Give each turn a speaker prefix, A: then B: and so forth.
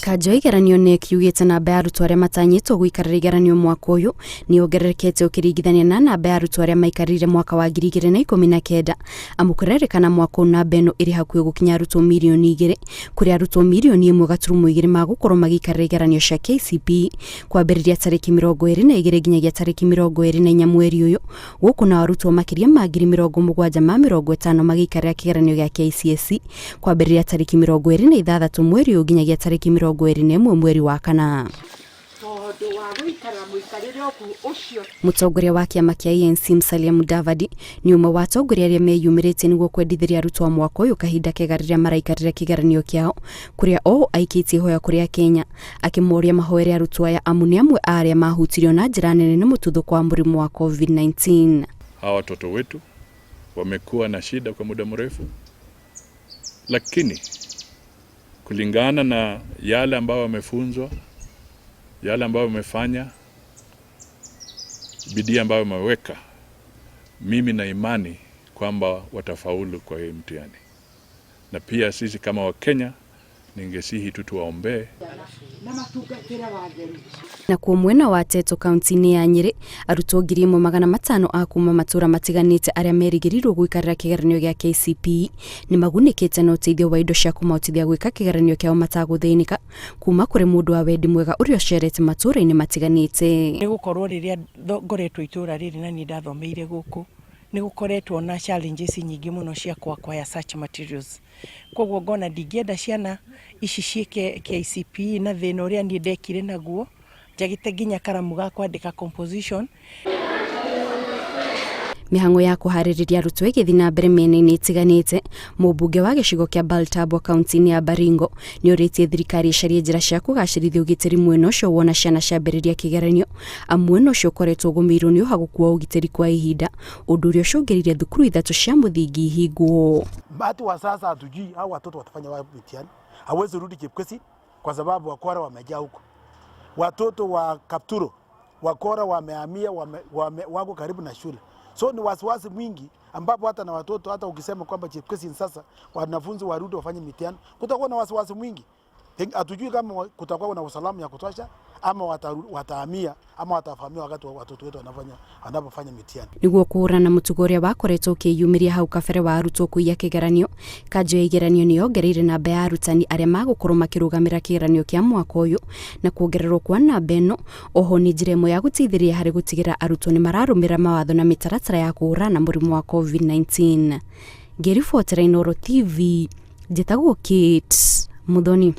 A: Kanjo ya igeranio KNEC yugĩte namba ya arutwo arĩa matanyĩtwo gũikarĩra igeranio mwaka ũyũ nĩ yongererekete ũkĩringithania na namba ya arutwo arĩa maikarĩire mwaka wa 2019, amu kũrerĩkana mwaka ũyũ namba ĩno ĩrĩ hakuhĩ gũkinya arutwo mirioni 2, kũrĩa arutwo mirioni 1.2 magũkorwo magĩikarĩra igeranio cia KCPE kwambĩrĩria tarĩki 22 nginyagia tarĩki 24 mweri ũyũ. Gũkũ nao arutwo makĩria ma 70,050 magĩikarĩra kĩgeranio gĩa KCSE kwambĩrĩria tarĩki 26 mweri ũyũ nginyagia tarĩki 21 mweri wa kana.
B: Tondũ wa gũikara mũikarĩre ũcio.
A: Mũtongoria wa kĩama kĩa ANC Musalia Mudavadi nĩ ũmwe wa atongoria arĩa meyumĩrĩtie nĩguo kwendithĩria arutwo a mwaka ũyũ kahinda kega rĩrĩa maraikarĩra kĩgeranio kĩao, kũrĩa o aikĩtie ihoya kũrĩ Akenya akĩmoria mahoere arutwo aya, amu nĩ amwe a arĩa mahutirio na njĩra nene nĩ mũtuthũko wa mũrimũ wa COVID-19.
C: Hawa watoto wetu wamekuwa na shida kwa muda mrefu, lakini kulingana na yale ambayo wamefunzwa, yale ambayo wamefanya, bidii ambayo wameweka, mimi na imani kwamba watafaulu kwa hii mtihani. Na pia sisi kama Wakenya ningesihi tu tuwaombee.
A: Nakuo mwena wa Teto kaunti-inĩ ya Nyĩrĩ, arutwo 1,500 a kuma matũra matiganĩte arĩa merĩgĩrĩirwo gũikarĩra kĩgeranio gĩa KCPE nĩ magunĩkĩte na ũteithio wa indo cia kũmahotithia gwĩka kĩgeranio kĩao matagũthĩnĩka kuma kũrĩ mũndũ wa wendi mwega ũrĩa ũcerete matũra-inĩ matiganĩte.
B: Nĩ gũkorwo rĩrĩa ngoretwo itũra rĩrĩ na niĩ ndathomeire gũkũ, nĩ gũkoretwo na challenges nyingĩ mũno cia kũ acquire such materials. Koguo ngona ndingĩenda ciana ici ciĩke KCPE na thĩna ũrĩa niĩ ndekire naguo, njagĩte nginya karamu ga kwandĩka composition.
A: Mĩhang'o ya kũharĩrĩria arutwo ĩgĩthiĩ na mbere mĩena-inĩ ĩtiganĩte, mũmbunge wa gĩcigo kĩa Baltabwa kaunti-inĩ ya Baringo nĩ orĩtie thirikari ĩcarie njĩra cia kũgacĩrithia ũgitĩri mwena ũcio wona ciana ciambĩrĩria kĩgeranio, amu mwena ũcio ũkoretwo ũgũmĩirwo nĩ ũhagũku wa ũgitĩri kwa ihinda, ũndũ ũrĩa ũcũngĩrĩirie thukuru ithatũ cia mũthingi ihingwo.
D: Bahati wa sasa hatujui hao watoto watafanya wapi mitihani. Hawezi rudi Kipkesi kwa sababu wakora wamejaa huko. Watoto wa Kapturo wakora wamehamia wako karibu na shule. So ni wasiwasi mwingi ambapo hata na watoto, hata ukisema kwamba Chepkesi sasa wanafunzi warudi wafanye mitihani, kutakuwa na wasiwasi mwingi. Hatujui kama kutakuwa na usalama ya kutosha ama watahamia ama watavamia wakati watoto wetu wanapofanya mitihani.
A: Niguo kũhũrana mũtugo ũrĩa wakoretwo ũkĩyumĩria hau kabere wa arutwo kũiya kĩgeranio, kanjũ ya igeranio nĩ yongereire namba ya arutani arĩa magũkorwo makĩrũgamĩra kĩgeranio kĩa mwaka ũyũ, na kuongererwo kwa namba ĩno oho nĩ njĩra ĩmwe ya gũteithĩrĩria harĩ gũtigĩrĩra arutwo nĩ mararũmĩrĩra mawatho na mĩtaratara ya kũhũrana na mũrimũ wa COVID-19. Ngĩribotera Inooro TV, njĩtagwo Kate Muthoni.